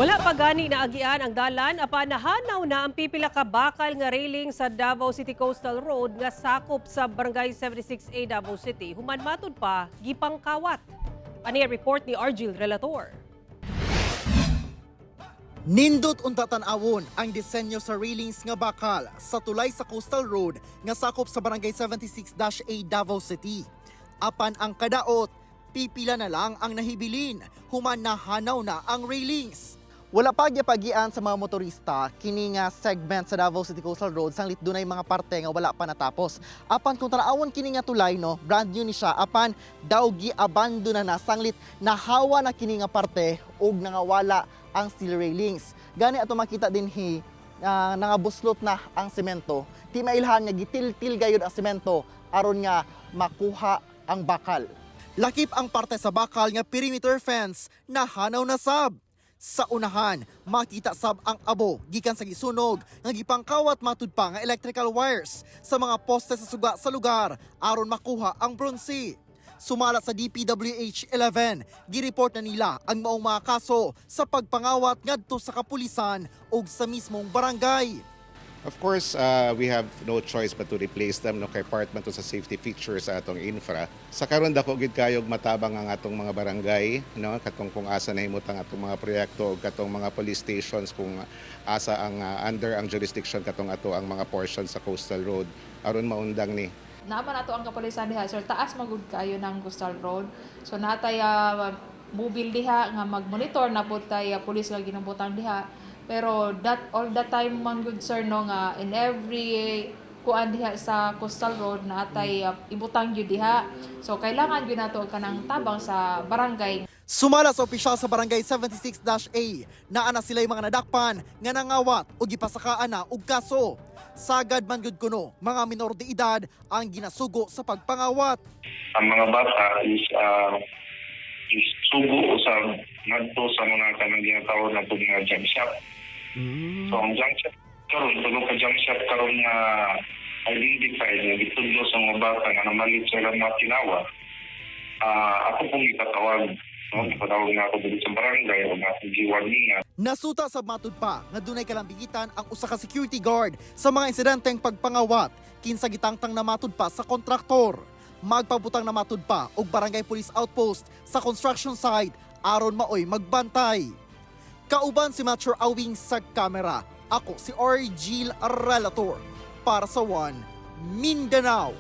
Wala pa gani na agian ang dalan apan nahanaw na ang pipila ka bakal nga railing sa Davao City Coastal Road nga sakop sa Barangay 76A, Davao City. Human matud pa gipangkawat. Ani ang report ni Argil Relator. Nindot unta tan-awon ang disenyo sa railings nga bakal sa tulay sa Coastal Road nga sakop sa Barangay 76-A, Davao City. Apan ang kadaot, pipila na lang ang nahibilin human nahanaw na ang railings. Wala pa gipagian sa mga motorista kini nga segment sa Davao City Coastal Road sanglit dunay mga parte nga wala pa natapos. Apan kung tan-awon kini nga tulay, no, brand new ni siya, apan daw gi-abandon na na sanglit nahawa na kini nga parte ug nangawala ang steel railings. Gani ato makita dinhi nangabuslot na ang semento. Di mailhan nga gitil-til gayud ang semento aron nga makuha ang bakal. Lakip ang parte sa bakal nga perimeter fence, nahanaw na sab. Sa unahan, makita sab ang abo gikan sa gisunog nga gipangkawat matud pa nga electrical wires sa mga poste sa suga sa lugar aron makuha ang bronze. Sumala sa DPWH 11, gireport na nila ang maong mga kaso sa pagpangawat ngadto sa kapulisan ug sa mismong barangay. Of course, we have no choice but to replace them, no, kay part man to sa safety features sa atong infra. Sa karon, dako gid kayog matabang ang atong mga barangay, no, katong kung asa nahimutang atong mga proyekto ug katong mga police stations kung asa ang under ang jurisdiction katong ato ang mga portion sa coastal road aron maundang ni. Naa man ato ang kapolisan diha, sir, taas magud kayo ng Coastal Road. So natay mobile diha nga mag-monitor na pud tay police nga ginabutang diha. Pero that all the time man gud, sir, no, nga in every kuan diha sa Coastal Road na atay ibutang gyud diha. So kailangan gyud nato kanang tabang sa barangay. Sumala sa opisyal sa Barangay 76-A, naa na sila'y mga nadakpan nga nangawat o gipasakaan na og kaso. Sagad man gud kuno mga minor de edad ang ginasugo sa pagpangawat. Ang mga bata is sugo usab ngadto sa mga kanang ginatawag na nga junk shop. So ang junk shop karon, tulo ka junk shop karon nga identified nga gitudlo sa mga bata nga namalit sa ilang mga tinawa. Ako pong ipatawag, no? Ipatawag na ako dito sa barangay o nga akong giwarningan. Nasuta sa matud pa nga dunay kalambigitan ang usa ka security guard sa mga insidenteng pagpangawat kinsa gitangtang na matud pa sa kontraktor. Magpabutang na matud pa og barangay police outpost sa construction site aron maoy magbantay. Kauban si Mature Awing sa kamera. Ako si Argil Relator para sa One Mindanao.